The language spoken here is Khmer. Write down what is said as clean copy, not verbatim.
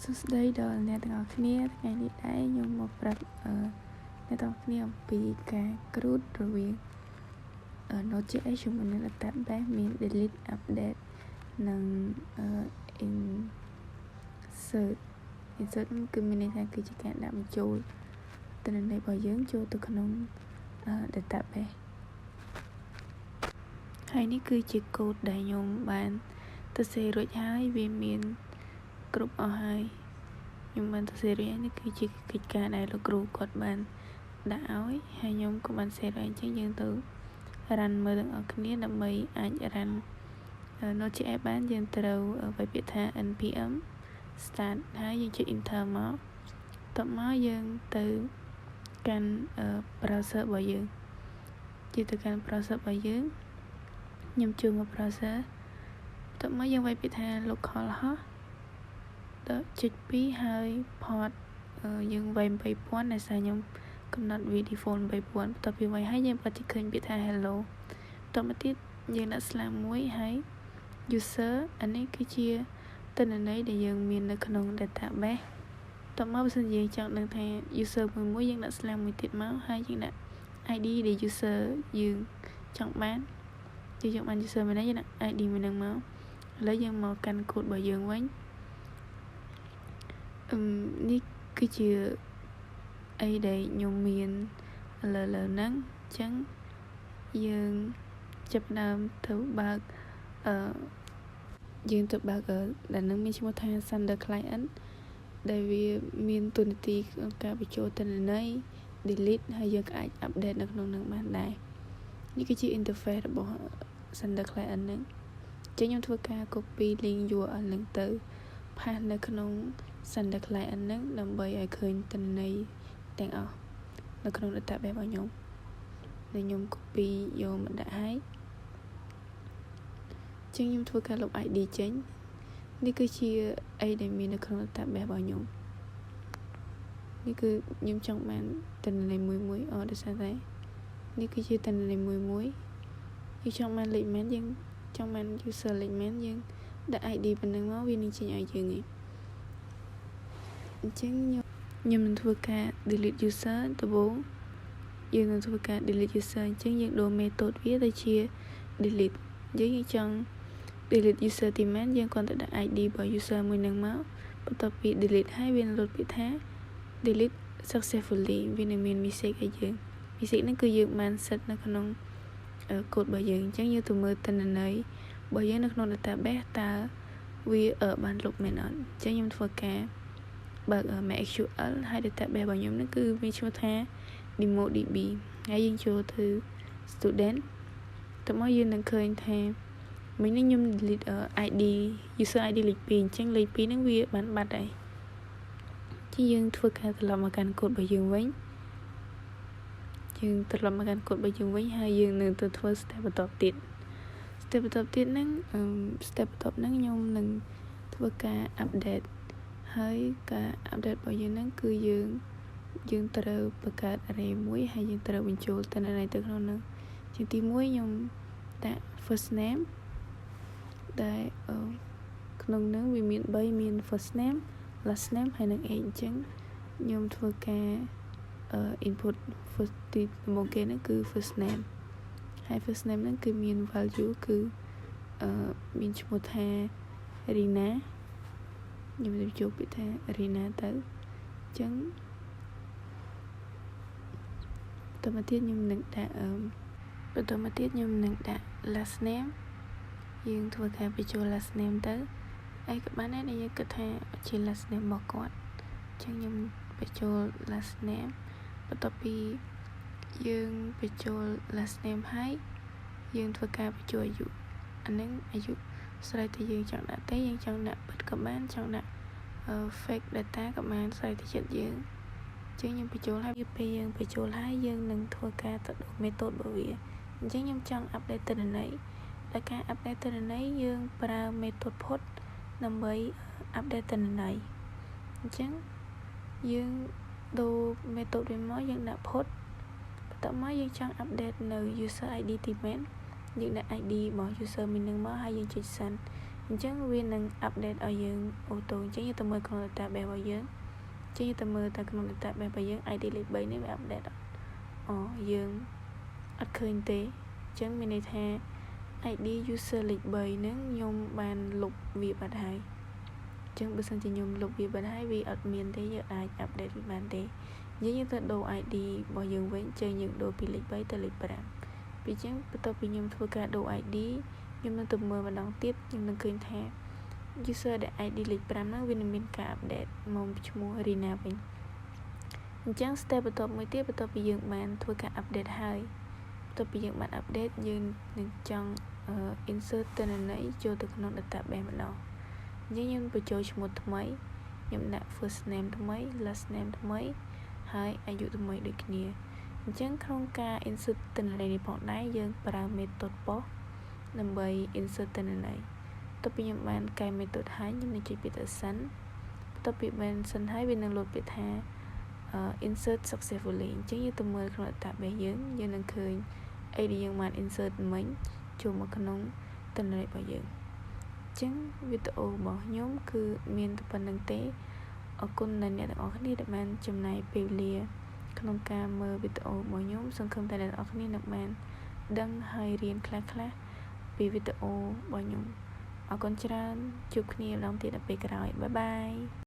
សួស្តីដល់អ្នកទាំងអស់គ្នាថ្ងៃនេះដែរខ្ញុំមកប្រាប់អ្នកទាំងអស់គ្នាអំពីការ CRUD រវាង Node.js ជាមួយនឹង database មាន delete update និង insert insert ហ្នឹងគឺមានន័យថាគឺជាការដាក់បញ្ចូលទិន្នន័យរបស់យើងចូលទៅក្នុង database ហើយនេះគឺជាកូដដែលខ្ញុំបានទៅសេរួចហើយវាមានគ្រប់អស់ហើយខ្ញុំបានទៅសេរួចហើយនេះគឺជាកិច្ចការដែលលោកគ្រូគាត់បានដាក់ឲ្យហើយខ្ញុំក៏បានសេរួចអញ្ចឹងយើងទៅ run មើលទាំងអស់គ្នាដើម្បីអាច run Node.js បានយើងត្រូវវាយពាក្យថា npm start ហើយយើងចុច enter មកតបមកយើងទៅកាន់ browser របស់យើងជាទៅកាន់ browser របស់យើងខ្ញុំចូលមក browser តបមកយើងវាយពាក្យថា localhost ចុច2ហើយ port យើងវាយ8000ដោយសារខ្ញុំកំណត់វា default 8000បន្ទាប់ពីវាយហើយយើងប្រតិឃើញពាក្យថា hello បន្ទាប់មកទៀតយើងដាក់ slash មួយហើយ user អានេះគឺជាទិន្នន័យដែលយើងមាននៅក្នុង database តមកបើសិនជាយើងចង់ដឹងថា user មួយមួយយើងដាក់ slash មួយទៀតមកហើយយើងដាក់ ID ដែល user យើងចង់បានយើងចង់បាន user មួយណាយើងដាក់ ID មួយហ្នឹងមកឥឡូវយើងមកកាន់កូដរបស់យើងវិញអឹមនេះគឺជាអីដែលខ្ញុំមានលើលើហ្នឹងអញ្ចឹងយើងចាប់ដើមទៅបើកអឺយើងទៅបើកដែលនឹងមានឈ្មោះថា Thunder Client ដែលវាមានតួនាទីក្នុងការបញ្ចូលទិន្នន័យ delete ហើយយើងក៏អាច update នៅក្នុងនឹងបានដែរនេះគឺជា interface របស់ Thunder Client ហ្នឹងចឹងខ្ញុំធ្វើការ copy link URL ហ្នឹងទៅ paste នៅក្នុង Thunder Client ហ្នឹងដើម្បីឲ្យឃើញទិន្នន័យទាំងអស់នៅក្នុង database របស់ខ្ញុំដែលខ្ញុំ copy យកមកដាក់ឲ្យចឹងខ្ញុំធ្វើការលុប ID ចេញនេះគឺជាអីដែលមាននៅក្នុង database របស់ខ្ញុំនេះគឺខ្ញុំចង់បានទិន្នន័យមួយមួយអដោយសារតែនេះគឺជាទិន្នន័យមួយមួយយើងចង់បានលេខមែនយើងចង់បាន user លេខមែនយើងដាក់ ID ប៉ុណ្ណឹងមកវានឹងចេញឲ្យយើងឯងអញ្ចឹងខ្ញុំខ្ញុំនឹងធ្វើការ delete user ដំបូងយើងនឹងធ្វើការ delete user អញ្ចឹងយើងដូរ method វាទៅជា delete យើងយើងចង់ delete user ទីមែនយើងគ្រាន់តែដាក់ ID របស់ user មួយនឹងមកបន្ទាប់ពី delete ហើយវានឹងលោតពាក្យថា delete successfully វានឹងមាន message ឲ្យយើង message ហ្នឹងគឺយើងបាន set នៅក្នុងកូដរបស់យើងអញ្ចឹងយើងទៅមើលទិន្នន័យរបស់យើងនៅក្នុង database តើវាបានលុបមែនអត់អញ្ចឹងខ្ញុំធ្វើការបើក MySQL ហើយ database របស់ខ្ញុំហ្នឹងគឺមានឈ្មោះថា DemoDB ហើយយើងចូលទៅ student តមកយើងនឹងឃើញថាមិញនេះខ្ញុំ delete ID user ID លេខ2អញ្ចឹងលេខ2ហ្នឹងវាបានបាត់ហើយជាយើងធ្វើការត្រឡប់មកកាន់កូដរបស់យើងវិញយើងត្រឡប់មកកាន់កូដរបស់យើងវិញហើយយើងនឹងទៅធ្វើ step បន្តទៀត step បន្តទៀតហ្នឹង step បន្ទាប់ហ្នឹងខ្ញុំនឹងធ្វើការ update ហើយការ update របស់យើងហ្នឹងគឺយើងយើងត្រូវបង្កើត array មួយហើយយើងត្រូវបញ្ចូលទិន្នន័យទៅក្នុងហ្នឹងជាទី1ខ្ញុំដាក់ first name ដែលក្នុងហ្នឹងវាមាន3មាន first name last name ហើយនិង age អញ្ចឹងខ្ញុំធ្វើការ input first ទីដំបូងគេហ្នឹងគឺ first name ហើយ first name ហ្នឹងគឺមាន value គឺអឺមានឈ្មោះថា Rina ខ្ញុំទៅចូលពាក្យថា Rina ទៅអញ្ចឹងបន្តមកទៀតខ្ញុំនឹងដាក់អឺបន្តមកទៀតខ្ញុំនឹងដាក់ last name យើងធ្វើការបញ្ចូល last name ទៅអីក៏បានដែរដែលយើងគិតថាជា last name របស់គាត់អញ្ចឹងខ្ញុំបញ្ចូល last name បន្ទាប់ពីយើងបញ្ចូល last name ហើយយើងធ្វើការបញ្ចូលអាយុអានឹងអាយុស្រេចតែយើងចង់ដាក់ទេយើងចង់ដាក់ពិតក៏បានចង់ដាក់ fake data ក៏បានស្រេចតែចិត្តយើងចឹងខ្ញុំបញ្ចូលហើយពេលយើងបញ្ចូលហើយយើងនឹងធ្វើការទៅដូរ method របស់វាអញ្ចឹងខ្ញុំចង់ update ទិន្នន័យដោយការ update ទិន្នន័យយើងប្រើ method put ដើម្បី update ទិន្នន័យអញ្ចឹងយើងដូរ method វាមកយើងដាក់ put បន្ទាប់មកយើងចង់ update នៅ user ID ទីមែនយើងដាក់ ID របស់ user មួយនឹងមកហើយយើងចុច send អញ្ចឹងវានឹង update ឲ្យយើង auto អញ្ចឹងយើងទៅមើលក្នុង database របស់យើងចឹងយើងទៅមើលតែក្នុង database របស់យើង ID លេខ3នេះវា update អត់អូយើងអត់ឃើញទេអញ្ចឹងមានន័យថា ID user លេខ3ហ្នឹងខ្ញុំបានលុបវាបាត់ហើយអញ្ចឹងបើសិនជាខ្ញុំលុបវាបាត់ហើយវាអត់មានទេយើងអាច update វាបានទេយើងទៅដូរ ID របស់យើងវិញចឹងយើងដូរពីលេខ3ទៅលេខ5ពីចឹងបន្ទាប់ពីខ្ញុំធ្វើការដូរ ID ខ្ញុំនឹងទៅមើលម្ដងទៀតខ្ញុំនឹងឃើញថា user ដែល ID លេខ5ហ្នឹងវានឹងមានការ update មកឈ្មោះ Rina វិញអញ្ចឹង step បន្ទាប់មួយទៀតបន្ទាប់ពីយើងបានធ្វើការ update ហើយបន្ទាប់ពីយើងបាន update យើងនឹងចង់ insert ទិន្នន័យចូលទៅក្នុង database ម្ដងអញ្ចឹងខ្ញុំបញ្ចូលឈ្មោះថ្មីខ្ញុំដាក់ first name ថ្មី last name ថ្មីហើយអាយុថ្មីដូចគ្នាអញ្ចឹងក្នុងការ insert ទិន្នន័យនេះផងដែរយើងប្រើ method post ដើម្បី insert ទិន្នន័យបន្ទាប់ពីខ្ញុំបានកែ method ហើយខ្ញុំនឹងចុចពាក្យថា send បន្ទាប់ពីបាន send ហើយវានឹងលោតពាក្យថា insert successfully អញ្ចឹងយើងទៅមើលក្នុង database យើងយើងនឹងឃើញអីដែលយើងបាន insert មិញចូលមកក្នុងទិន្នន័យរបស់យើងអញ្ចឹងវីដេអូរបស់ខ្ញុំគឺមានតែប៉ុណ្ណឹងទេអរគុណដល់អ្នកទាំងអស់គ្នាដែលបានចំណាយពេលវេលាក្នុងការមើលវីដេអូរបស់ខ្ញុំសង្ឃឹមថាអ្នកទាំងអស់គ្នានឹងបានដឹងហើយរៀនខ្លះៗពីវីដេអូរបស់ខ្ញុំអរគុណច្រើនជួបគ្នាម្ដងទៀតនៅពេលក្រោយ bye bye.